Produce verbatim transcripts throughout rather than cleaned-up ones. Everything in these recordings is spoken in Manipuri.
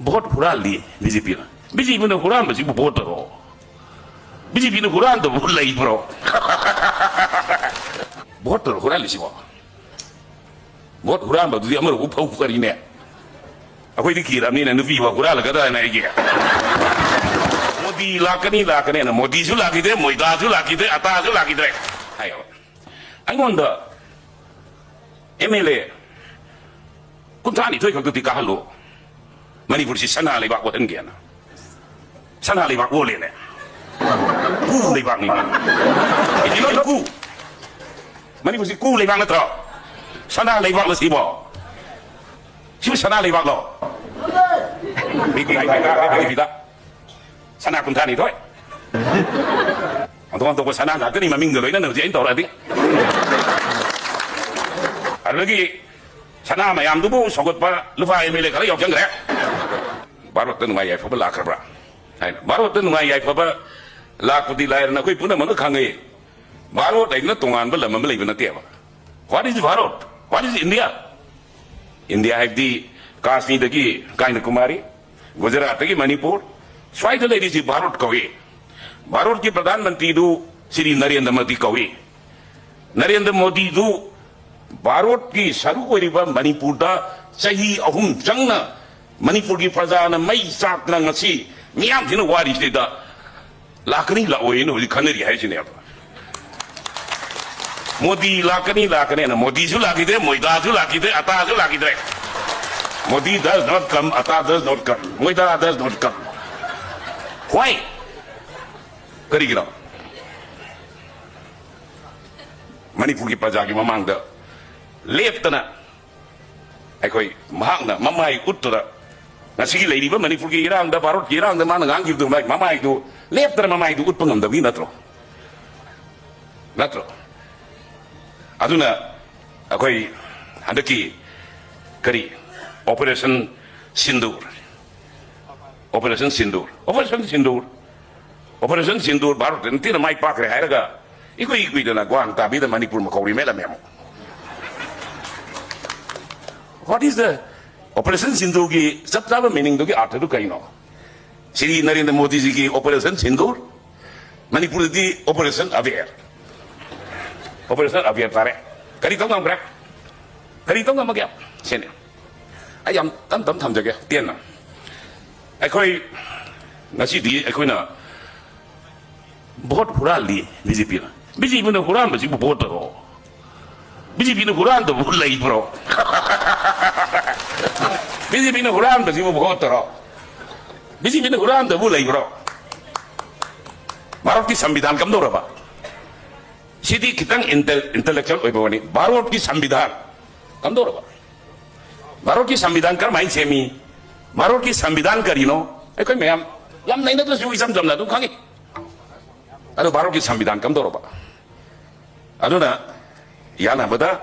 ꯚꯣꯠ ꯍꯨꯔꯥꯜꯂꯤ ꯕꯤ ꯖꯦ ꯄꯤꯅ꯫ ꯕꯤ ꯖꯦ ꯄꯤꯅ ꯍꯨꯔꯥꯟꯕꯁꯤꯕꯨ ꯚꯣꯠꯇꯔꯣ? ꯕꯤ ꯖꯦ ꯄꯤꯅ ꯍꯨꯔꯥꯟꯗꯕꯕꯨ ꯂꯩꯕ꯭ꯔꯣ? ꯚꯣꯠꯇꯔꯣ ꯍꯨꯔꯥꯜꯂꯤꯁꯤꯕꯣ? ꯚꯣꯠ ꯍꯨꯔꯥꯟꯕꯗꯨꯗꯤ ꯑꯃꯔꯣꯝ ꯐꯧ ꯐꯔꯤꯅꯦ꯫ ꯑꯩꯈꯣꯏꯗꯤ ꯀꯤꯔꯕꯅꯤꯅ ꯅꯨꯄꯤ ꯐꯥꯎ ꯍꯨꯔꯥꯜꯂꯒꯗ꯭ꯔꯥ ꯍꯥꯏꯅ ꯑꯩꯒꯤ꯫ ꯃꯣꯗꯤ ꯂꯥꯛꯀꯅꯤ, ꯂꯥꯛꯀꯅꯤꯅ ꯃꯣꯗꯤꯁꯨ ꯂꯥꯛꯈꯤꯗ꯭ꯔꯦ, ꯃꯣꯏꯗꯥꯁꯨ ꯂꯥꯛꯈꯤꯗ꯭ꯔꯦ, ꯑꯇꯥꯁꯨ ꯂꯥꯛꯈꯤꯗ꯭ꯔꯦ ꯍꯥꯏꯌꯦꯕ꯫ ꯑꯩꯉꯣꯟꯗ ꯑꯦꯝ ꯑꯦꯜ ꯑꯦ ꯀꯨꯟꯊ꯭ꯔꯥ ꯅꯤꯊꯣꯏ ꯈꯛꯇꯗꯤ ꯀꯥꯍꯜꯂꯨ, ꯃꯅꯤꯄꯨꯔꯁꯤ ꯁꯅꯥ ꯂꯩꯕꯥꯛ ꯑꯣꯜꯍꯟꯒꯦꯅ꯫ ꯁꯅꯥ ꯂꯩꯕꯥꯛ ꯑꯣꯜꯂꯦꯅꯦ꯫ ꯀꯨ ꯂꯩꯕꯥꯛꯅꯤ꯫ ꯏꯗꯤꯂꯣꯏ ꯀꯨ꯫ ꯃꯅꯤꯄꯨꯔꯁꯤ ꯀꯨ ꯂꯩꯕꯥꯛ ꯅꯠꯇ꯭ꯔꯣ? ꯁꯅꯥ ꯂꯩꯕꯥꯛꯂꯣ ꯁꯤꯕꯣ? ꯁꯤꯕꯨ ꯁꯅꯥ ꯂꯩꯕꯥꯛꯂꯣ? ꯃꯤꯒꯤ ꯂꯥꯏ ꯂꯩꯕꯥꯛ ꯍꯥꯏꯕꯒꯤ ꯃꯤꯗ ꯁꯅꯥ ꯀꯨꯟꯊ꯭ꯔꯥ ꯅꯤꯊꯣꯏ꯫ ꯑꯣꯟꯊꯣꯛ ꯑꯣꯟꯊꯣꯛꯄ ꯁꯅꯥ ꯉꯥꯛꯇꯅꯤ, ꯃꯃꯤꯡꯗ ꯂꯣꯏꯅꯅ ꯍꯧꯖꯤꯛ ꯑꯩꯅ ꯇꯧꯔꯛꯑꯗꯤ꯫ ꯑꯗꯨꯗꯒꯤ ꯁꯅꯥ ꯃꯌꯥꯝꯗꯨꯕꯨ ꯁꯧꯒꯠꯄ ꯂꯨꯄꯥ ꯑꯦꯝ ꯑꯦꯜ ꯑꯦ ꯈꯔ ꯌꯥꯎꯁꯟꯈ꯭ꯔꯦ꯫ ꯚꯥꯔꯠꯇ ꯅꯨꯡꯉꯥꯏ ꯌꯥꯏꯐꯕ ꯂꯥꯛꯈ꯭ꯔꯕ꯭ꯔꯥ ꯍꯥꯏꯅ꯫ ꯚꯥꯔꯠꯇ ꯅꯨꯡꯉꯥꯏ ꯌꯥꯏꯐꯕ ꯂꯥꯛꯄꯗꯤ ꯂꯥꯏꯔꯅ ꯑꯩꯈꯣꯏ ꯄꯨꯝꯅꯃꯛꯅ ꯈꯪꯉꯤ꯫ ꯚꯥꯔꯠ ꯍꯥꯏꯗꯅ ꯇꯣꯉꯥꯟꯕ ꯂꯝ ꯑꯃ ꯂꯩꯕ ꯅꯠꯇꯦꯕ꯫ What is Bharat? What is India? India ꯍꯥꯏꯕꯗꯤ ꯀꯥꯁꯃꯤꯔꯗꯒꯤ ꯀꯥꯏꯅꯀꯨꯃꯥꯔꯤ, ꯒꯨꯖꯔꯥꯠꯇꯒꯤ ꯃꯅꯤꯄꯨꯔ, ꯁ꯭ꯋꯥꯏꯗ ꯂꯩꯔꯤꯁꯤ ꯚꯥꯔꯠ ꯀꯧꯏ꯫ ꯚꯥꯔꯠꯀꯤ ꯄ꯭ꯔꯙꯥꯟ ꯃꯟꯇ꯭ꯔꯤꯗꯨ ꯁ꯭ꯔꯤ ꯅꯔꯦꯟꯗ꯭ꯔ ꯃꯣꯗꯤ ꯀꯧꯏ꯫ ꯅꯔꯦꯟꯗ꯭ꯔ ꯃꯣꯗꯤꯗꯨ ꯚꯥꯔꯠꯀꯤ ꯁꯔꯨꯛ ꯑꯣꯏꯔꯤꯕ ꯃꯅꯤꯄꯨꯔꯗ ꯆꯍꯤ ꯑꯍꯨꯝ ꯆꯪꯅ ꯃꯅꯤꯄꯨꯔꯒꯤ ꯄ꯭ꯔꯖꯥꯅ ꯃꯩ ꯆꯥꯛꯇꯅ ꯉꯁꯤ ꯃꯤꯌꯥꯝꯁꯤꯅ ꯋꯥꯔꯤꯁꯤꯗ ꯂꯥꯛꯀꯅꯤ ꯂꯥꯛꯑꯣꯏꯅ ꯍꯧꯖꯤꯛ ꯈꯟꯅꯔꯤ ꯍꯥꯏꯁꯤꯅꯦꯕ꯫ ꯃꯣꯗꯤ ꯂꯥꯛꯀꯅꯤ ꯂꯥꯛꯀꯅꯤꯅ ꯃꯣꯗꯤꯁꯨ ꯂꯥꯛꯈꯤꯗ꯭ꯔꯦ, ꯃꯣꯏꯗꯥꯁꯨ ꯂꯥꯛꯈꯤꯗ꯭ꯔꯦ, ꯑꯇꯥꯁꯨ ꯂꯥꯛꯈꯤꯗ꯭ꯔꯦ꯫ Modi does not come, Atta does not come, Moida does not come. Why? ꯀꯔꯤꯒꯤꯅꯣ? ꯃꯅꯤꯄꯨꯔꯒꯤ ꯄ꯭ꯔꯖꯥꯒꯤ ꯃꯃꯥꯡꯗ ꯂꯦꯞꯇꯅ ꯑꯩꯈꯣꯏ ꯃꯍꯥꯛꯅ ꯃꯃꯥꯏ ꯎꯠꯇꯨꯅ ꯉꯁꯤꯒꯤ ꯂꯩꯔꯤꯕ ꯃꯅꯤꯄꯨꯔꯒꯤ ꯏꯔꯥꯡꯗ, ꯚꯥꯔꯠꯀꯤ ꯏꯔꯥꯡꯗ ꯃꯥꯅ ꯉꯥꯡꯈꯤꯕꯗꯨ ꯃꯥꯏ ꯃꯃꯥꯏꯗꯨ ꯂꯦꯞꯇꯅ ꯃꯃꯥꯏꯗꯨ ꯎꯠꯄ ꯉꯝꯗꯕꯒꯤ ꯅꯠꯇ꯭ꯔꯣ? ꯅꯠꯇ꯭ꯔꯣ? ꯑꯗꯨꯅ ꯑꯩꯈꯣꯏ ꯍꯟꯗꯛꯀꯤ ꯀꯔꯤ ꯑꯣꯄꯔꯦꯁꯟ ꯁꯤꯟꯗꯨꯔ, ꯑꯣꯄꯔꯦꯁꯟ ꯁꯤꯟꯗꯨꯔ, ꯑꯣꯄꯔꯦꯁꯟ ꯁꯤꯟꯗꯨꯔ, ꯑꯣꯄꯔꯦꯁꯟ ꯁꯤꯟꯗꯨꯔ ꯚꯥꯔꯠꯇ ꯅꯤꯡꯊꯤꯅ ꯃꯥꯏ ꯄꯥꯛꯈ꯭ꯔꯦ ꯍꯥꯏꯔꯒ ꯏꯀꯨꯏ ꯀꯨꯏꯗꯅ ꯒ꯭ꯋꯥꯟ ꯇꯥꯕꯤꯗ ꯃꯅꯤꯄꯨꯔ ꯃꯀꯧꯔꯤ ꯃꯦꯠꯂꯝꯃꯦ ꯑꯃꯨꯛ꯫ What is the ꯑꯣꯄꯔꯦꯁꯟ ꯁꯤꯟꯗꯨꯔꯒꯤ ꯆꯞ ꯆꯥꯕ ꯃꯤꯅꯤꯡꯗꯨꯒꯤ ꯑꯥꯔꯊꯗꯨ ꯀꯩꯅꯣ? ꯁ꯭ꯔꯤ ꯅꯔꯦꯟꯗ꯭ꯔ ꯃꯣꯗꯤꯖꯤꯒꯤ ꯑꯣꯄꯔꯦꯁꯟ ꯁꯤꯟꯗꯨꯔ, ꯃꯅꯤꯄꯨꯔꯗꯗꯤ ꯑꯣꯄꯔꯦꯁꯟ ꯑꯕꯦꯔ꯫ ꯑꯣꯄꯔꯦꯁꯟ ꯑꯕꯦꯔ ꯇꯥꯔꯦ꯫ ꯀꯔꯤ ꯇꯧ ꯉꯝꯈ꯭ꯔꯦ? ꯀꯔꯤ ꯇꯧ ꯉꯝꯃꯒꯦ? ꯁꯤꯅꯤ꯫ ꯑꯩ ꯌꯥꯝ ꯇꯞ ꯇꯞ ꯊꯝꯖꯒꯦ, ꯇꯦꯟꯅ꯫ ꯑꯩꯈꯣꯏ ꯉꯁꯤꯗꯤ ꯑꯩꯈꯣꯏꯅ ꯚꯣꯠ ꯍꯨꯔꯥꯜꯂꯤ ꯕꯤ ꯖꯦ ꯄꯤꯅ꯫ ꯕꯤ ꯖꯦ ꯄꯤꯅ ꯍꯨꯔꯥꯟꯕꯁꯤꯕꯨ ꯚꯣꯠ ꯇꯧꯔꯣ? ꯕꯤ ꯖꯦ ꯄꯤꯅ ꯍꯨꯔꯥꯟꯗꯕꯕꯨ ꯂꯩꯕ꯭ꯔꯣ? ꯕꯤ ꯖꯦ ꯄꯤꯅ ꯍꯨꯔꯥꯟꯕꯁꯤꯕꯨ ꯚꯣꯠ ꯇꯧꯔꯣ? ꯕꯤ ꯖꯦ ꯄꯤꯅ ꯍꯨꯔꯥꯟꯗꯕꯕꯨ ꯂꯩꯕ꯭ꯔꯣ? ꯚꯥꯔꯠꯀꯤ ꯁꯪꯕꯤꯙꯥꯟ ꯀꯝꯗꯧꯔꯕ? ꯁꯤꯗꯤ ꯈꯤꯇꯪ ꯏꯟꯇꯦ-, ꯏꯟꯇꯦꯂꯦꯛꯆꯨꯋꯦꯜ ꯑꯣꯏꯕ ꯋꯥꯅꯤ꯫ ꯚꯥꯔꯠꯀꯤ ꯁꯪꯕꯤꯙꯥꯟ ꯀꯝꯗꯧꯔꯕ? ꯚꯥꯔꯠꯀꯤ ꯁꯪꯕꯤꯙꯥꯟ ꯀꯔꯝꯍꯥꯏꯅ ꯁꯦꯝꯃꯤ? ꯚꯥꯔꯠꯀꯤ ꯁꯪꯕꯤꯙꯥꯟ ꯀꯔꯤꯅꯣ? ꯑꯩꯈꯣꯏ ꯃꯌꯥꯝ ꯌꯥꯝ ꯅꯩꯅꯗ꯭ꯔꯁꯨ ꯏꯆꯝ ꯆꯝꯅ ꯑꯗꯨꯝ ꯈꯪꯉꯤ꯫ ꯑꯗꯣ ꯚꯥꯔꯠꯀꯤ ꯁꯪꯕꯤꯙꯥꯟ ꯀꯝꯗꯧꯔꯕ? ꯑꯗꯨꯅ ꯌꯥꯅꯕꯗ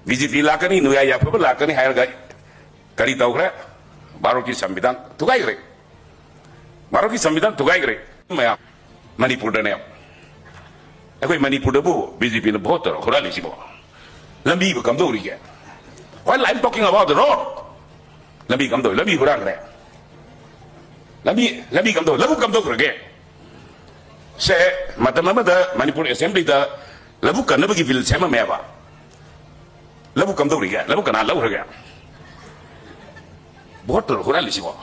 ꯕꯤ ꯖꯦ ꯄꯤ ꯂꯥꯛꯀꯅꯤ, ꯅꯨꯌꯥ ꯌꯥꯐꯕ ꯂꯥꯛꯀꯅꯤ ꯍꯥꯏꯔꯒ ꯀꯔꯤ ꯇꯧꯈ꯭ꯔꯦ? ꯚꯥꯔꯠꯀꯤ ꯁꯪꯕꯤꯙꯥꯟ ꯊꯨꯒꯥꯏꯈ꯭ꯔꯦ꯫ ꯚꯥꯔꯠꯀꯤ ꯁꯪꯕꯤꯙꯥꯟ ꯊꯨꯒꯥꯏꯈ꯭ꯔꯦ꯫ ꯃꯌꯥꯝ ꯃꯅꯤꯄꯨꯔꯗꯅꯦ, ꯑꯩꯈꯣꯏ ꯃꯅꯤꯄꯨꯔꯗꯕꯨ ꯕꯤ ꯖꯦ ꯄꯤꯅ ꯚꯣꯠ ꯇꯧꯔ ꯍꯨꯔꯥꯜꯂꯤꯁꯤꯕꯣ? ꯂꯝꯕꯤꯕꯨ ꯀꯝꯗꯧꯔꯤꯒꯦ? While I'm talking about the road, ꯂꯝꯕꯤ ꯀꯝꯗꯧꯔꯤ? ꯂꯝꯕꯤ ꯍꯨꯔꯥꯟꯈ꯭ꯔꯦ꯫ ꯂꯝꯕꯤ, ꯂꯝꯕꯤ ꯀꯝꯗꯧ-, ꯂꯧꯕꯨꯛ ꯀꯝꯗꯧꯈ꯭ꯔꯒꯦ? ꯁꯦ, ꯃꯇꯝ ꯑꯃꯗ ꯃꯅꯤꯄꯨꯔ ꯑꯦꯁꯦꯝꯕ꯭ꯂꯤꯗ ꯂꯧꯕꯨꯛ ꯀꯟꯅꯕꯒꯤ ꯕꯤꯜ ꯁꯦꯝꯃꯝꯃꯦꯕ꯫ ꯂꯧꯕꯨꯛ ꯀꯝꯗꯧꯔꯤꯒꯦ? ꯂꯧꯕꯨꯛ ꯀꯅꯥ ꯂꯧꯈ꯭ꯔꯒꯦ? ꯚꯣꯠ ꯍꯨꯔꯥꯜꯂꯤꯁꯤꯕꯣ?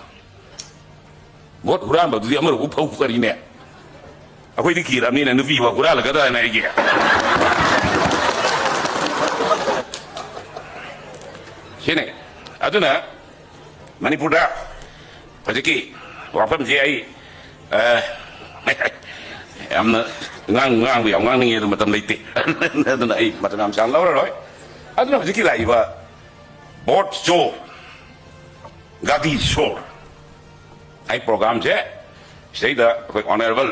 ꯚꯣꯠ ꯍꯨꯔꯥꯟꯕꯗꯨꯗꯤ ꯑꯃꯔꯣꯝ ꯐꯧ ꯐꯔꯤꯅꯦ꯫ ꯑꯩꯈꯣꯏꯗꯤ ꯀꯤꯔꯕꯅꯤꯅ ꯅꯨꯄꯤ ꯐꯥꯎ ꯍꯨꯔꯥꯜꯂꯒꯗ꯭ꯔꯥꯅ ꯑꯩꯒꯤ꯫ ꯁꯤꯅꯤ꯫ ꯑꯗꯨꯅ ꯃꯅꯤꯄꯨꯔꯗ ꯍꯧꯖꯤꯛꯀꯤ ꯋꯥꯐꯝꯁꯦ ꯑꯩ, ꯑ, ꯌꯥꯝꯅ ꯉꯥꯡ-, ꯉꯥꯡꯕ ꯌꯥꯝ ꯉꯥꯡꯅꯤꯡꯉꯦ, ꯑꯗꯨ ꯃꯇꯝ ꯂꯩꯇꯦ꯫ ꯑꯗꯨꯅ ꯑꯩ ꯃꯇꯝ ꯌꯥꯝ ꯁꯥꯡꯅ ꯂꯧꯔꯔꯣꯏ꯫ ꯑꯗꯨꯅ ꯍꯧꯖꯤꯛꯀꯤ ꯂꯥꯛꯏꯕ ꯚꯣꯠ ꯆꯣꯔ, ꯒꯥꯗꯤ ꯆꯣꯔ, ꯑꯩ ꯄ꯭ꯔꯣꯒ꯭ꯔꯥꯝꯁꯦ ꯁꯤꯗꯩꯗ ꯑꯩꯈꯣꯏ ꯑꯣꯅꯔꯦꯕꯜ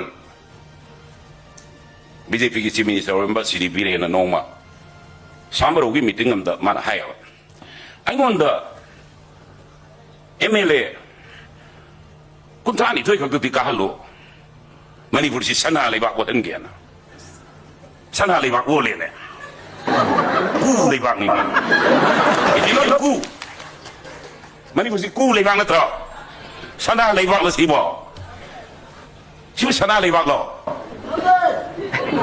ꯕꯤ ꯖꯦ ꯄꯤꯒꯤ ꯆꯤꯐ ꯃꯤꯅꯤꯁꯇꯔ ꯑꯣꯏꯔꯝꯕ ꯁ꯭ꯔꯤ ꯕꯤꯔꯦꯟꯅ ꯅꯣꯡꯃ ꯁꯥꯃꯔꯧꯒꯤ ꯃꯤꯇꯤꯡ ꯑꯃꯗ ꯃꯥꯅ ꯍꯥꯏꯌꯦꯕ, ꯑꯩꯉꯣꯟꯗ ꯑꯦꯝ ꯑꯦꯜ ꯑꯦ ꯀꯨꯟꯊ꯭ꯔꯥ ꯅꯤꯊꯣꯏ ꯈꯛꯇꯗꯤ ꯀꯥꯍꯜꯂꯨ, ꯃꯅꯤꯄꯨꯔꯁꯤ ꯁꯅꯥ ꯂꯩꯕꯥꯛ ꯑꯣꯜꯍꯟꯒꯦꯅ꯫ ꯁꯅꯥ ꯂꯩꯕꯥꯛ ꯑꯣꯜꯂꯦꯅꯦ꯫ ꯀꯨ ꯂꯩꯕꯥꯛꯅꯤ꯫ It is not coup. ꯃꯅꯤꯄꯨꯔꯁꯤ ꯀꯨ ꯂꯩꯕꯥꯛ ꯅꯠꯇ꯭ꯔꯣ? ꯁꯅꯥ ꯂꯩꯕꯥꯛꯂꯣ ꯁꯤꯕꯣ? ꯁꯤꯕꯨ ꯁꯅꯥ ꯂꯩꯕꯥꯛꯂꯣ?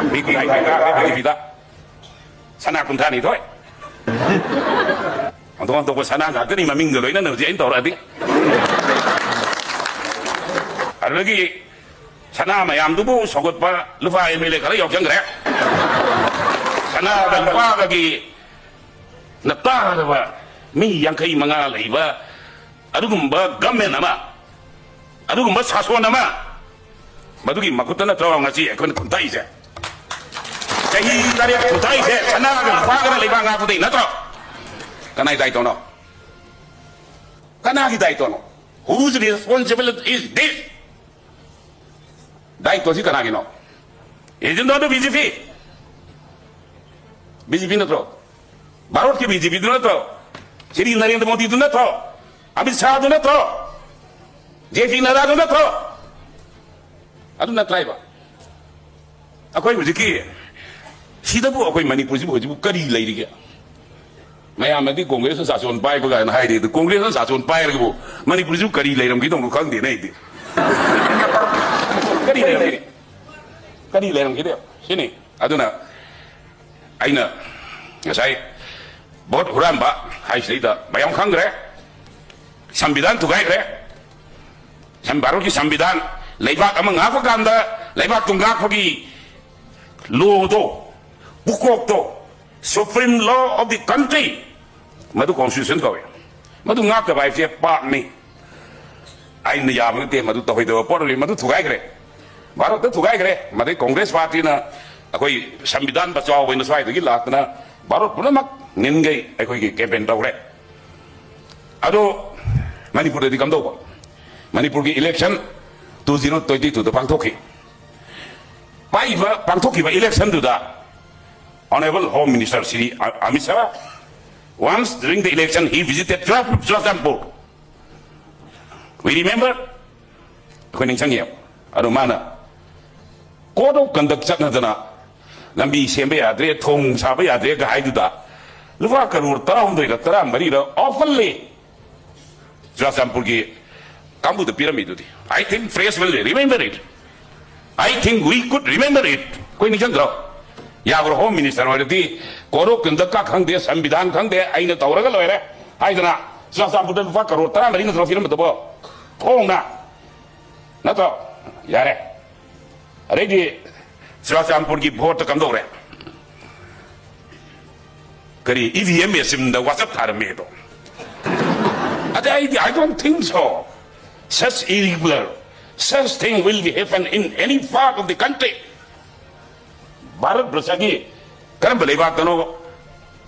ꯃꯤ ꯀꯨꯟ ꯍꯥꯏ ꯍꯥꯏ ꯇꯥꯔꯦ ꯕꯤ ꯖꯦ ꯄꯤꯗ꯫ ꯁꯅꯥ ꯀꯨꯟꯊ꯭ꯔꯥ ꯅꯤꯊꯣꯏ꯫ ꯑꯣꯟꯊꯣꯛ ꯑꯣꯟꯊꯣꯛꯄ ꯁꯅꯥ ꯉꯥꯛꯇꯅꯤ ꯃꯃꯤꯡꯗꯣ ꯂꯣꯏꯅꯅ ꯍꯧꯖꯤꯛ ꯑꯩꯅ ꯇꯧꯔꯛꯑꯗꯤ꯫ ꯑꯗꯨꯗꯒꯤ ꯁꯅꯥ ꯃꯌꯥꯝꯗꯨꯕꯨ ꯁꯧꯒꯠꯄ ꯂꯨꯄꯥ ꯑꯦꯝ ꯑꯦꯜ ꯑꯦ ꯈꯔ ꯌꯥꯎꯁꯟꯈ꯭ꯔꯦ꯫ ꯁꯅꯥꯒ ꯂꯨꯄꯥꯒꯒꯤ ꯅꯞꯇꯥꯗꯕ ꯃꯤ ꯌꯥꯡꯈꯩ ꯃꯉꯥ ꯂꯩꯕ ꯑꯗꯨꯒꯨꯝꯕ ꯒꯃꯦꯟ ꯑꯃ, ꯑꯗꯨꯒꯨꯝꯕ ꯁꯥꯁꯣꯟ ꯑꯃ, ꯃꯗꯨꯒꯤ ꯃꯈꯨꯠꯇ ꯅꯠꯇ꯭ꯔꯣ ꯉꯁꯤ ꯑꯩꯈꯣꯏꯅ ꯈꯨꯟꯇꯥꯛꯏꯁꯦ? ꯆꯍꯤ ꯇꯔꯦꯠ ꯈꯨꯟꯇꯥꯛꯏꯁꯦ ꯁꯅꯥꯒ ꯂꯨꯄꯥꯒꯅ ꯂꯩꯕꯥꯛ ꯉꯥꯛꯄꯗꯩ ꯅꯠꯇ꯭ꯔꯣ? ꯀꯅꯥꯒꯤ ꯗꯥꯏꯇꯣꯅꯣ? ꯀꯅꯥꯒꯤ ꯗꯥꯏꯇꯣꯅꯣ? Whose responsibility is this? ꯗꯥꯏꯇꯣꯁꯤ ꯀꯅꯥꯒꯤꯅꯣ? Is it not the B J P? B J P ꯅꯠꯇ꯭ꯔꯣ? ꯚꯥꯔꯠꯀꯤ ꯕꯤ ꯖꯦ ꯄꯤꯗꯨ ꯅꯠꯇ꯭ꯔꯣ? ꯁ꯭ꯔꯤ ꯅꯔꯦꯟꯗ꯭ꯔ ꯃꯣꯗꯤꯗꯨ ꯅꯠꯇ꯭ꯔꯣ? ꯑꯃꯤꯠ ꯁꯥꯍꯗꯨ ꯅꯠꯇ꯭ꯔꯣ? ꯖꯦ ꯄꯤ ꯅꯗꯥꯗꯨ ꯅꯠꯇ꯭ꯔꯣ? ꯑꯗꯨ ꯅꯠꯇ꯭ꯔꯥꯏꯕ? ꯑꯩꯈꯣꯏ ꯍꯧꯖꯤꯛꯀꯤ ꯁꯤꯗꯕꯨ ꯑꯩꯈꯣꯏ ꯃꯅꯤꯄꯨꯔꯁꯤꯕꯨ ꯍꯧꯖꯤꯛꯄꯨ ꯀꯔꯤ ꯂꯩꯔꯤꯒꯦ? ꯃꯌꯥꯝꯅꯗꯤ ꯀꯣꯡꯒ꯭ꯔꯦꯁꯅ ꯁꯥꯁꯣꯟ ꯄꯥꯏꯕ ꯀꯥꯏꯅ ꯍꯥꯏꯔꯤ꯫ ꯑꯗꯨ ꯀꯣꯡꯒ꯭ꯔꯦꯁꯅ ꯁꯥꯁꯣꯟ ꯄꯥꯏꯔꯒꯕꯨ ꯃꯅꯤꯄꯨꯔꯁꯤꯕꯨ ꯀꯔꯤ ꯂꯩꯔꯝꯒꯗꯧꯅꯣ ꯈꯪꯗꯦꯅꯦ ꯑꯩꯗꯤ꯫ ꯀꯔꯤ ꯂꯩꯔꯝꯒꯅꯤ? ꯀꯔꯤ ꯂꯩꯔꯝꯒꯅꯤ? ꯁꯤꯅꯤ꯫ ꯑꯗꯨꯅ ꯑꯩꯅ ꯉꯁꯥꯏ ꯚꯣꯠ ꯍꯨꯔꯥꯟꯕ ꯍꯥꯏꯁꯤꯗꯩꯗ ꯃꯌꯥꯝ ꯈꯪꯈ꯭ꯔꯦ꯫ ꯁꯪꯕꯤꯙꯥꯟ ꯊꯨꯒꯥꯏꯈ꯭ꯔꯦ꯫ ꯁꯪ-, ꯚꯥꯔꯠꯀꯤ ꯁꯪꯕꯤꯙꯥꯟ, ꯂꯩꯕꯥꯛ ꯑꯃ ꯉꯥꯛꯄ ꯀꯥꯟꯗ ꯂꯩꯕꯥꯛꯇꯨ ꯉꯥꯛꯄꯒꯤ ꯂꯣꯗꯣ, ꯄꯨꯀꯣꯛꯇꯣ, Supreme Law of the country, ꯃꯗꯨ constitution ꯀꯧꯏ꯫ ꯃꯗꯨ ꯉꯥꯛꯇꯕ ꯍꯥꯏꯕꯁꯦ ꯄꯥꯞꯅꯤ꯫ ꯑꯩꯅ ꯌꯥꯕ ꯅꯠꯇꯦ, ꯃꯗꯨ ꯇꯧꯍꯩꯗꯕ ꯄꯣꯠ ꯑꯃꯅꯤ, ꯃꯗꯨ ꯊꯨꯒꯥꯏꯈ꯭ꯔꯦ꯫ ꯚꯥꯔꯠꯇ ꯊꯨꯒꯥꯏꯈ꯭ꯔꯦ꯫ ꯃꯗꯩ ꯀꯣꯡꯒ꯭ꯔꯦꯁ ꯄꯥꯔꯇꯤꯅ ꯑꯩꯈꯣꯏ ꯁꯪꯕꯤꯙꯥꯟ ꯕꯆꯥꯎ ꯑꯣꯏꯅ ꯁ꯭ꯋꯥꯏꯗꯒꯤ ꯂꯥꯛꯇꯅ ꯚꯥꯔꯠ ꯄꯨꯝꯅꯃꯛ ꯅꯤꯟꯈꯩ ꯑꯩꯈꯣꯏꯒꯤ campaign ꯇꯧꯔꯦ꯫ ꯑꯗꯣ ꯃꯅꯤꯄꯨꯔꯗꯗꯤ ꯀꯝꯗꯧꯕ? ꯃꯅꯤꯄꯨꯔꯒꯤ election two zero twenty twoꯗ ꯄꯥꯡꯊꯣꯛꯈꯤ꯫ ꯄꯥꯏꯕ ꯄꯥꯡꯊꯣꯛꯈꯤꯕ electionꯗꯨꯗ Honorable Home Minister Shri A-, Amit Shah, once during the election, he visited Chura-, Churachandpur. We remember? ꯑꯩꯈꯣꯏ ꯅꯤꯡꯁꯤꯡꯉꯦꯕ꯫ ꯑꯗꯣ ꯃꯥꯅ code of conduct ꯆꯠꯅꯗꯅ ꯂꯝꯕꯤ ꯁꯦꯝꯕ ꯌꯥꯗ꯭ꯔꯦ, ꯊꯣꯡ ꯁꯥꯕ ꯌꯥꯗ꯭ꯔꯦꯒ ꯍꯥꯏꯗꯨꯗ ꯂꯨꯄꯥ ꯀꯔꯣꯔ ꯇꯔꯥꯍꯨꯝꯗꯣꯏꯔ ꯇꯔꯥꯃꯔꯤꯔ openly ꯆꯨꯔꯥꯆꯥꯟꯄꯨꯔꯒꯤ ꯀꯥꯡꯕꯨꯗ ꯄꯤꯔꯝꯃꯤꯗꯨꯗꯤ꯫ I think press will remember it. I think we could remember it. ꯑꯩꯈꯣꯏ ꯅꯤꯡꯁꯤꯡꯗ꯭ꯔꯣ? ꯌꯥꯕ꯭ꯔꯣ? ꯍꯣꯝ ꯃꯤꯅꯤꯁꯇꯔ ꯑꯣꯏꯔꯗꯤ ꯀꯣꯔꯣꯛ ꯀꯟꯗꯛꯀ ꯈꯪꯗꯦ, ꯁꯪꯕꯤꯙꯥꯟ ꯈꯪꯗꯦ, ꯑꯩꯅ ꯇꯧꯔꯒ ꯂꯣꯏꯔꯦ ꯍꯥꯏꯗꯅ ꯆꯨꯔꯥꯆꯥꯟꯄꯨꯔꯗ ꯂꯨꯄꯥ ꯀꯔꯣꯔ ꯇꯔꯥꯃꯔꯤ ꯅꯠꯇ꯭ꯔꯣ ꯄꯤꯔꯝꯕꯗꯨꯕꯣ? ꯊꯣꯡꯅ ꯅꯠꯇ꯭ꯔꯣ? ꯌꯥꯔꯦ꯫ ꯑꯗꯩꯗꯤ ꯆꯨꯔꯥꯆꯥꯟꯄꯨꯔꯒꯤ ꯚꯣꯠꯇ ꯀꯝꯗꯧꯔꯦ? ꯀꯔꯤ ꯏ ꯚꯤ ꯑꯦꯝ ꯃꯦꯆꯤꯟꯗ ꯋꯥꯆꯞ ꯊꯥꯔꯝꯃꯦꯗꯣ? ꯑꯗꯩ ꯑꯩꯗꯤ, I don't think so. Such irregular, such thing will be happen in any part of the country. Bharat ꯕ꯭ꯔꯁꯒꯤ ꯀꯔꯝꯕ ꯂꯩꯕꯥꯛꯇꯅꯣ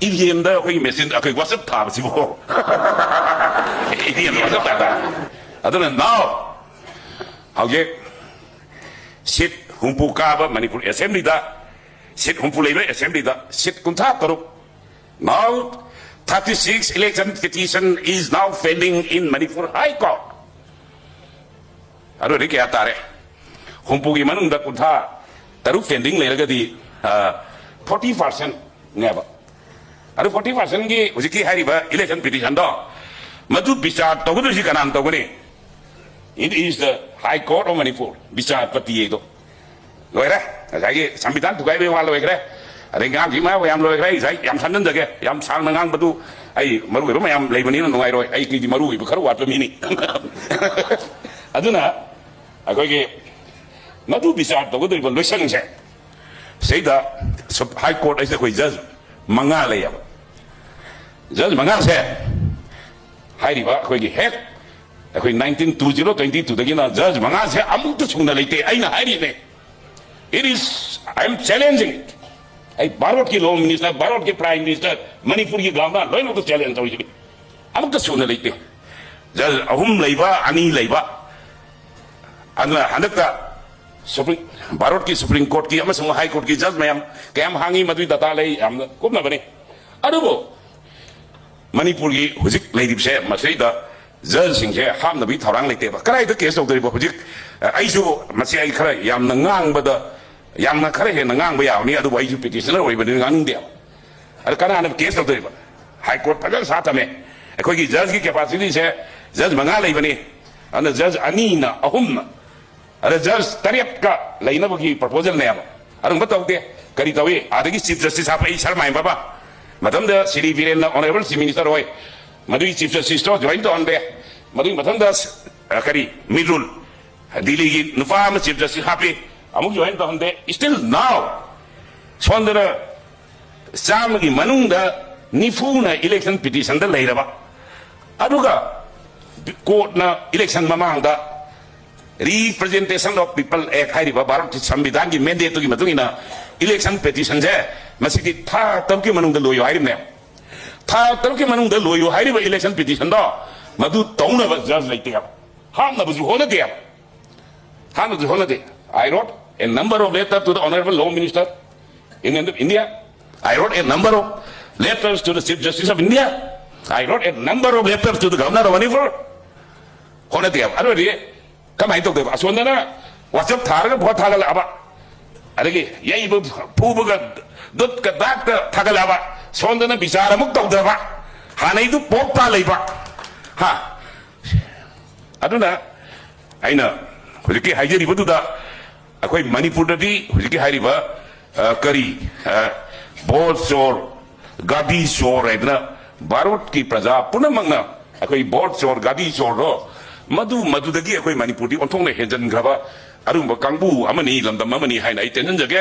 ꯏ ꯚꯤ ꯑꯦꯝꯗ ꯑꯩꯈꯣꯏꯒꯤ ꯃꯦꯆꯤꯟ, ꯑꯩꯈꯣꯏ ꯋꯥꯆꯞ ꯊꯥꯕꯁꯤꯕꯣ? ꯏ ꯚꯤ ꯑꯦꯝꯗ ꯋꯥꯆꯞ ꯊꯥꯕ꯫ ꯑꯗꯨꯅ now ꯍꯧꯖꯤꯛ ꯁꯤꯠ ꯍꯨꯝꯐꯨ ꯀꯥꯕ ꯃꯅꯤꯄꯨꯔ ꯑꯦꯁꯦꯝꯕ꯭ꯂꯤꯗ, ꯁꯤꯠ ꯍꯨꯝꯐꯨ ꯂꯩꯕ ꯑꯦꯁꯦꯝꯕ꯭ꯂꯤꯗ ꯁꯤꯠ ꯀꯨꯟꯊ꯭ꯔꯥ ꯇꯔꯨꯛ, now thirty six election petition is now pending in Manipur High Court. ꯑꯗꯨꯗꯤ ꯀꯌꯥ ꯇꯥꯔꯦ? ꯍꯨꯝꯐꯨꯒꯤ ꯃꯅꯨꯡꯗ ꯀꯨꯟꯊ꯭ꯔꯥ ꯇꯔꯨꯛ pending ꯂꯩꯔꯒꯗꯤ, ꯑ, forty percent ꯅꯦꯕ꯫ ꯑꯗꯨ forty percent ꯒꯤ ꯍꯧꯖꯤꯛꯀꯤ ꯍꯥꯏꯔꯤꯕ election petition ꯗꯣ, ꯃꯗꯨ ꯕꯤꯆꯥꯔ ꯇꯧꯒꯗꯣꯏꯁꯤ ꯀꯅꯥꯅ ꯇꯧꯒꯅꯤ? It is the High Court of Manipur, ꯕꯤꯆꯥꯔꯄꯇꯤ ꯑꯗꯣ꯫ ꯂꯣꯏꯔꯦ꯫ ꯉꯁꯥꯏꯒꯤ ꯁꯪꯕꯤꯙꯥꯟ ꯊꯨꯒꯥꯏꯕꯒꯤ ꯋꯥ ꯂꯣꯏꯈ꯭ꯔꯦ꯫ ꯑꯗꯩ ꯉꯥꯡꯈꯤꯕ ꯃꯌꯥꯝ ꯌꯥꯝ ꯂꯣꯏꯈ꯭ꯔꯦ꯫ ꯑꯩ ꯉꯁꯥꯏ ꯌꯥꯝ ꯁꯝꯖꯤꯟꯖꯒꯦ꯫ ꯌꯥꯝ ꯁꯥꯡꯅ ꯉꯥꯡꯕꯗꯨ ꯑꯩ ꯃꯔꯨ ꯑꯣꯏꯕ ꯃꯌꯥꯝ ꯂꯩꯕꯅꯤꯅ ꯅꯨꯡꯉꯥꯏꯔꯣꯏ꯫ ꯑꯩ ꯀꯩꯗꯤ ꯃꯔꯨ ꯑꯣꯏꯕ ꯈꯔ ꯋꯥꯠꯄ ꯃꯤꯅꯤ꯫ ꯑꯗꯨꯅ ꯑꯩꯈꯣꯏꯒꯤ ꯃꯗꯨ ꯕꯤꯆꯥꯔ ꯇꯧꯒꯗꯧꯔꯤꯕ ꯂꯣꯏꯁꯪꯁꯦ, ꯁꯤꯗ ꯁꯨꯞ-, High Court ꯍꯥꯏꯁꯦ ꯑꯩꯈꯣꯏ ꯖꯖ ꯃꯉꯥ ꯂꯩꯌꯦꯕ꯫ ꯖꯖ ꯃꯉꯥꯁꯦ ꯍꯥꯏꯔꯤꯕ ꯑꯩꯈꯣꯏꯒꯤ ꯍꯦꯛ ꯑꯩꯈꯣꯏ nineteen two zero twenty two ꯗꯒꯤꯅ ꯖꯖ ꯃꯉꯥꯁꯦ ꯑꯃꯨꯛꯇ ꯁꯨꯅ ꯂꯩꯇꯦ꯫ ꯑꯩꯅ ꯍꯥꯏꯔꯤꯅꯦ, it is, I am challenging. ꯑꯩ ꯚꯥꯔꯠꯀꯤ ꯂꯣ ꯃꯤꯅꯤꯁꯇꯔ, ꯚꯥꯔꯠꯀꯤ ꯄ꯭ꯔꯥꯏꯝ ꯃꯤꯅꯤꯁꯇꯔ, ꯃꯅꯤꯄꯨꯔꯒꯤ ꯒꯚꯔꯅꯔ ꯂꯣꯏꯅꯃꯛꯇ ꯆꯦꯂꯦꯟꯖ ꯇꯧꯔꯤꯁꯤꯅꯤ꯫ ꯑꯃꯨꯛꯇ ꯁꯨꯅ ꯂꯩꯇꯦ꯫ ꯖꯖ ꯑꯍꯨꯝ ꯂꯩꯕ, ꯑꯅꯤ ꯂꯩꯕ꯫ ꯑꯗꯨꯅ ꯍꯟꯗꯛꯇ ꯁꯨꯄ꯭ꯔꯤꯝ, ꯚꯥꯔꯠꯀꯤ ꯁꯨꯄ꯭ꯔꯤꯝ ꯀꯣꯔꯠꯀꯤ ꯑꯃꯁꯨꯡ ꯍꯥꯏ ꯀꯣꯔꯠꯀꯤ ꯖꯖ ꯃꯌꯥꯝ ꯀꯌꯥꯝ ꯍꯥꯡꯉꯤ, ꯃꯗꯨꯒꯤ ꯗꯇꯥ ꯂꯩ, ꯌꯥꯝꯅ ꯀꯨꯞꯅꯕꯅꯤ꯫ ꯑꯗꯨꯕꯨ ꯃꯅꯤꯄꯨꯔꯒꯤ ꯍꯧꯖꯤꯛ ꯂꯩꯔꯤꯕꯁꯦ, ꯃꯁꯤꯗ ꯖꯖꯁꯤꯡꯁꯦ ꯍꯥꯞꯅꯕꯒꯤ ꯊꯧꯔꯥꯡ ꯂꯩꯇꯦꯕ꯫ ꯀꯗꯥꯏꯗ ꯀꯦꯁ ꯇꯧꯗꯣꯔꯤꯕ ꯍꯧꯖꯤꯛ? ꯑ, ꯑꯩꯁꯨ ꯃꯁꯤ ꯑꯩ ꯈꯔ ꯌꯥꯝꯅ ꯉꯥꯡꯕꯗ, ꯌꯥꯝꯅ ꯈꯔ ꯍꯦꯟꯅ ꯉꯥꯡꯕ ꯌꯥꯕꯅꯤ, ꯑꯗꯨꯕꯨ ꯑꯩꯁꯨ ꯄꯤꯇꯤꯁꯅꯔ ꯑꯣꯏꯕꯅꯤꯅ ꯉꯥꯡꯅꯤꯡꯗꯦꯕ꯫ ꯑꯗ ꯀꯅꯥꯅ ꯀꯦꯁ ꯇꯧꯗꯣꯔꯤꯕ? ꯍꯥꯏ ꯀꯣꯔꯠ ꯐꯖꯅ ꯁꯥ ꯊꯝꯃꯦ꯫ ꯑꯩꯈꯣꯏꯒꯤ ꯖꯖꯀꯤ ꯀꯦꯄꯥꯁꯤꯇꯤꯁꯦ ꯖꯖ ꯃꯉꯥ ꯂꯩꯕꯅꯤ, ꯑꯗꯨꯅ ꯖꯖ ꯑꯅꯤꯅ, ꯑꯍꯨꯝꯅ, ꯑꯗ ꯖꯖ ꯇꯔꯦꯠꯀ ꯂꯩꯅꯕꯒꯤ ꯄ꯭ꯔꯄꯣꯖꯦꯜꯅꯦꯕ꯫ ꯑꯗꯨꯒꯨꯝꯕ ꯇꯧꯗꯦ꯫ ꯀꯔꯤ ꯇꯧꯏ? ꯑꯥꯗꯒꯤ ꯆꯤꯐ ꯖꯁꯇꯤꯁ ꯍꯥꯞꯄꯛꯏ, ꯁꯔꯃꯥꯏ ꯕꯕꯥ꯫ ꯃꯇꯝꯗ ꯁ꯭ꯔꯤ ꯕꯤꯔꯦꯟꯅ ꯑꯣꯅꯔꯦꯕꯜ ꯆꯤꯐ ꯃꯤꯅꯤꯁꯇꯔ ꯑꯣꯏ, ꯃꯗꯨꯒꯤ ꯆꯤꯐ ꯖꯁꯇꯤꯁꯇꯣ ꯖꯣꯏꯟ ꯇꯧꯍꯟꯗꯦ꯫ ꯃꯗꯨꯒꯤ ꯃꯊꯪꯗ, ꯑ, ꯀꯔꯤ, ꯃꯤꯔꯨꯜ, ꯗꯤꯜꯂꯤꯒꯤ ꯅꯨꯄꯥ ꯑꯃ ꯆꯤꯐ ꯖꯁꯇꯤꯁ ꯍꯥꯞꯄꯤ, ꯑꯃꯨꯛ ꯖꯣꯏꯟ ꯇꯧꯍꯟꯗꯦ꯫ Still now, ꯁꯣꯝꯗꯅ ꯆꯥꯝꯃꯒꯤ ꯃꯅꯨꯡꯗ ꯅꯤꯐꯨꯅ ꯏꯂꯦꯛꯁꯟ ꯄꯤꯇꯤꯁꯟꯗ ꯂꯩꯔꯕ, ꯑꯗꯨꯒ ꯀꯣꯔꯠꯅ ꯏꯂꯦꯛꯁꯟ ꯃꯃꯥꯡꯗ Representation of People Act ꯍꯥꯏꯔꯤꯕ ꯚꯥꯔꯠꯀꯤ ꯁꯪꯕꯤꯙꯥꯟꯒꯤ ꯃꯦꯟꯗꯦꯠꯇꯨꯒꯤ ꯃꯇꯨꯡ ꯏꯟꯅ ꯏꯂꯦꯛꯁꯟ ꯄꯤꯇꯤꯁꯟꯁꯦ ꯃꯁꯤꯗꯤ ꯊꯥ ꯇꯔꯨꯛꯀꯤ ꯃꯅꯨꯡꯗ ꯂꯣꯏꯌꯨ ꯍꯥꯏꯔꯤꯕꯅꯦ꯫ ꯊꯥ ꯇꯔꯨꯛꯀꯤ ꯃꯅꯨꯡꯗ ꯂꯣꯏꯌꯨ ꯍꯥꯏꯔꯤꯕ ꯏꯂꯦꯛꯁꯟ ꯄꯤꯇꯤꯁꯟꯗꯣ, ꯃꯗꯨ ꯇꯧꯅꯕ ꯖꯖ ꯂꯩꯇꯦꯕ, ꯍꯥꯞꯅꯕꯁꯨ ꯍꯣꯠꯅꯗꯦꯕ꯫ ꯍꯥꯟꯅꯗꯤ ꯍꯣꯠꯅꯗꯦ꯫ I wrote a number of letters to the Honorable Law Minister in India. I wrote a number of letters to the Chief Justice of India. I wrote a number of letters to the Governor of Manipur. ꯍꯣꯠꯅꯗꯦꯕ꯫ ꯑꯗꯨ ꯑꯣꯏꯔꯗꯤ ꯀꯃꯥꯏꯅ ꯇꯧꯗꯣꯏꯕ? ꯑꯁꯣꯝꯗꯅ ꯋꯥꯆꯞ ꯊꯥꯔꯒ ꯚꯣꯠ ꯊꯥꯒꯠꯂꯛꯑꯕ, ꯑꯗꯒꯤ ꯌꯩꯕ ꯐꯨꯕꯒ ꯗꯨꯠꯀ ꯗꯥꯛꯇ ꯊꯥꯒꯠꯂꯛꯑꯕ, ꯁꯣꯝꯗꯅ ꯕꯤꯆꯥꯔ ꯑꯃꯨꯛ ꯇꯧꯗ꯭ꯔꯕ, ꯍꯥꯟꯅꯩꯗꯨ ꯄꯣꯛ ꯇꯥ ꯂꯩꯕ꯫ ꯍꯥ? ꯑꯗꯨꯅ ꯑꯩꯅ ꯍꯧꯖꯤꯛꯀꯤ ꯍꯥꯏꯖꯔꯤꯕꯗꯨꯗ ꯑꯩꯈꯣꯏ ꯃꯅꯤꯄꯨꯔꯗꯗꯤ ꯍꯧꯖꯤꯛꯀꯤ ꯍꯥꯏꯔꯤꯕ, ꯑ, ꯀꯔꯤ, ꯑ, ꯚꯣꯠ ꯆꯣꯔ, ꯒꯥꯗꯤ ꯆꯣꯔ ꯍꯥꯏꯗꯅ ꯚꯥꯔꯠꯀꯤ ꯄ꯭ꯔꯖꯥ ꯄꯨꯝꯅꯃꯛꯅ ꯑꯩꯈꯣꯏ ꯚꯣꯠ ꯆꯣꯔ, ꯒꯥꯗꯤ ꯆꯣꯔꯗꯣ ꯃꯗꯨ, ꯃꯗꯨꯗꯒꯤ ꯑꯩꯈꯣꯏ ꯃꯅꯤꯄꯨꯔꯗꯤ ꯑꯣꯟꯊꯣꯛꯅ ꯍꯦꯟꯖꯟꯈ꯭ꯔꯕ ꯑꯗꯨꯒꯨꯝꯕ ꯀꯥꯡꯕꯨ ꯑꯃꯅꯤ, ꯂꯝꯗꯝ ꯑꯃꯅꯤ ꯍꯥꯏꯅ ꯑꯩ ꯇꯦꯟꯍꯟꯖꯒꯦ꯫